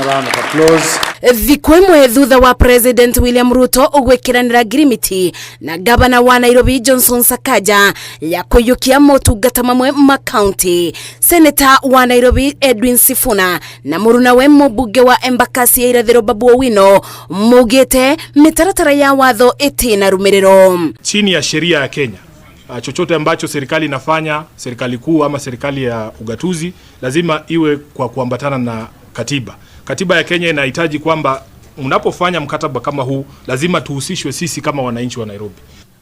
Round of applause. Thikũ ĩmwe thutha wa President William Ruto gwĩkĩranĩra ngirimiti na gavana wa Nairobi Johnson Sakaja ya kũiyũkia motungata mamwe ma kaunti, Seneta wa Nairobi Edwin Sifuna na mũrunawe mũmbunge wa Embakasi ya Irathĩro Babu Owino maugĩte mĩtaratara ya watho ĩtĩ rũmĩrĩro. Chini ya sheria ya Kenya, chochote ambacho serikali inafanya, serikali kuu ama serikali ya ugatuzi, lazima iwe kwa kuambatana na katiba. Katiba ya Kenya inahitaji kwamba mnapofanya mkataba kama huu, lazima tuhusishwe sisi kama wananchi wa Nairobi.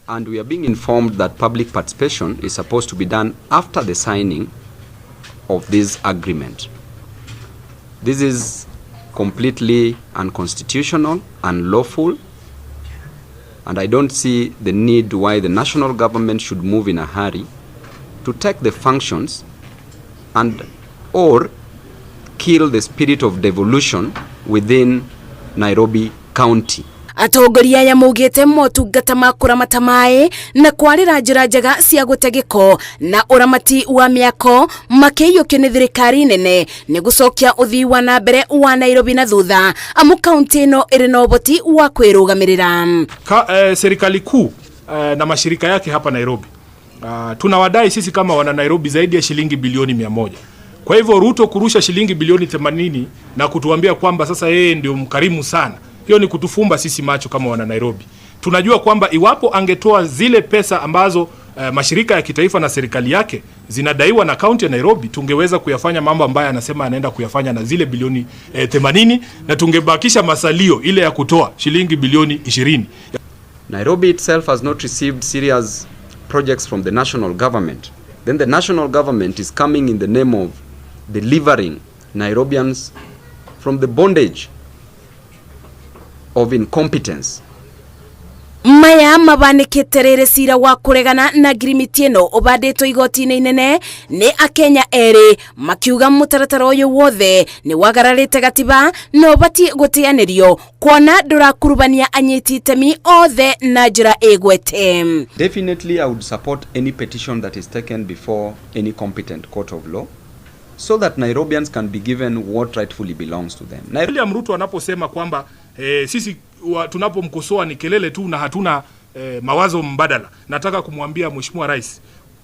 And we are being informed that public participation is supposed to be done after the signing of this agreement. This is completely unconstitutional, unlawful, and I don't see the need why the national government should move in a hurry to take the functions and or kill the spirit of devolution within Nairobi County. Atongoria aya maugĩte motungata ma kũramata maĩ na kwarĩra njĩra njega cia gũte gĩko na ũramati wa mĩako makĩiyũkio nĩ thirikari nene nĩ gũcokia ũthii wa na mbere wa Nairobi na thutha, amu kaunti ĩno ĩrĩ na ũhoti wa kwĩrũgamĩrĩra. Serikali kuu na mashirika yake hapa Nairobi, tunawadai sisi kama wana Nairobi zaidi ya shilingi bilioni 100. Kwa hivyo Ruto kurusha shilingi bilioni 80 na kutuambia kwamba sasa yeye ndio mkarimu sana, hiyo ni kutufumba sisi macho kama wana Nairobi. Tunajua kwamba iwapo angetoa zile pesa ambazo mashirika ya kitaifa na serikali yake zinadaiwa na kaunti ya Nairobi, tungeweza kuyafanya mambo ambayo anasema anaenda kuyafanya na zile bilioni 80 na tungebakisha masalio ile ya kutoa shilingi bilioni 20. Nairobi itself has not received serious projects from the national government. Then the national government is coming in the name of delivering Nairobians from the bondage of incompetence. Maya mabanĩkĩte rĩrĩ cira wa kũregana na ngirimiti ĩno ũbandĩtwo igoti-inĩ inene nĩ akenya erĩ makiuga mũtaratara ũyũ wothe nĩ wagararĩte gatiba na ũbatiĩ gũteanĩrio kuona ndũrakurubania anyiti itemi othe na njĩra ĩgwete. Definitely, I would support any petition that is taken before any competent court of law so that Nairobians can be given what rightfully belongs to them. William Ruto anaposema kwamba sisi tunapomkosoa ni kelele tu na hatuna mawazo mbadala, nataka kumwambia Mheshimiwa Rais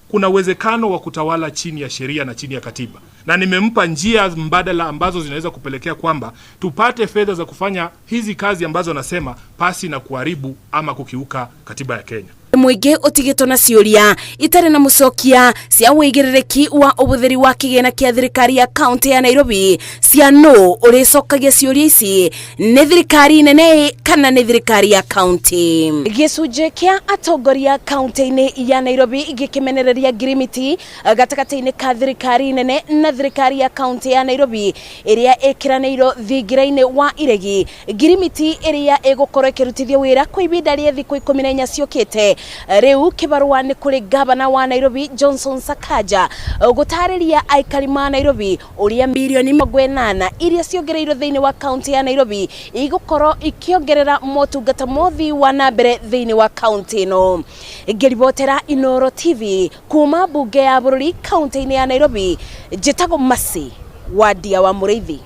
kuna uwezekano wa kutawala chini ya sheria na chini ya katiba, na nimempa njia mbadala ambazo zinaweza kupelekea kwamba tupate fedha za kufanya hizi kazi ambazo anasema pasi na kuharibu ama kukiuka katiba ya Kenya. Mũingĩ ũtigĩtwo na ciũria itarĩ na mũcokia cia wĩigĩrĩrĩki wa ũhũthĩri wa kĩgĩna kĩa thirikari ya kaunti ya Nairobi, cia nũ ũrĩcokagia ciũria ici, nĩ thirikari nene kana nĩ thirikari ya kaunti. Gĩcunjĩ kĩa atongoria kaunti-inĩ ya Nairobi gĩkĩmenereria ngirimiti gatagatĩ-inĩ ka thirikari nene na thirikari ya kaunti ya Nairobi ĩrĩa ĩkĩranĩirwo thingira-inĩ wa iregi, ngirimiti ĩrĩa ĩgũkorwo ĩkĩrutithio wĩra kwa ihinda rĩa thikũ 14 ciũkĩte. Rĩu kĩbarũa nĩ kũrĩ gavana wa Nairobi Johnson Sakaja gũtarĩria aikari ma Nairobi ũrĩa mirioni 80 iria ciongereirwo thĩinĩ wa kaunti ya Nairobi igũkorwo ikĩongerera motungata mothi wa na mbere thĩinĩ wa kaunti ĩno. Ngĩribotera Inoro TV kuma mbunge ya bũrũri kaunti-inĩ ya Nairobi, njĩtagwo Mercy Wadia wa Mũrĩithi.